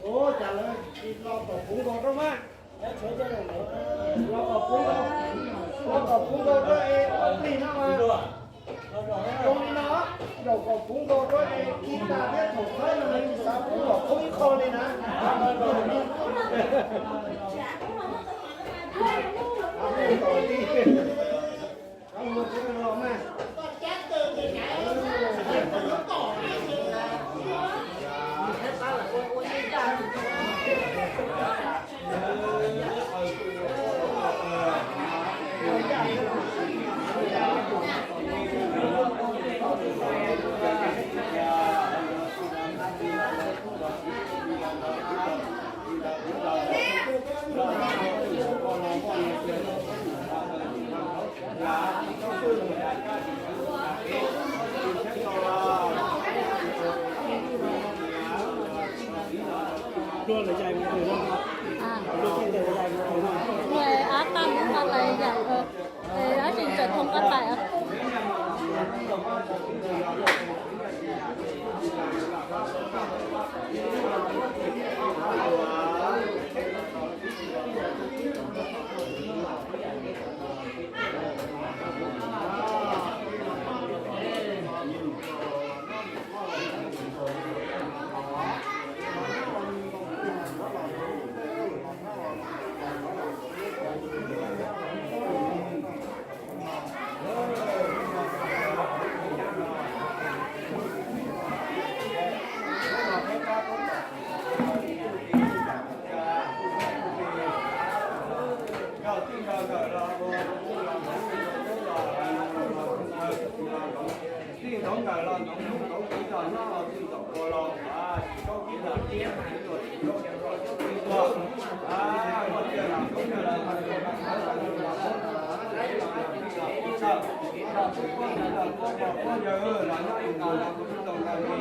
Ua cas lawv tsis los kom puv nkaus rau mas. Los kom puv nkaus, los kom puv nkaus rau es ua plig no mas. Zoo li no, zaum kom puv nkaus rau es kis tas thiab thaum txhawb no mas tsis xav puv kom khoob ib qho li na. Ab, qab mus qab tais yam, ab, tseem tawm thoob qab tais. Tij ntaub nkawm los ntaub ntub ntaub kiv los nyob los tij ntaub ua los tsis kaub kiv los tiab tsis kaub tij ua. Muaj tias los koob yawg los nyob ib ntas los kuj tsis tau ntas li.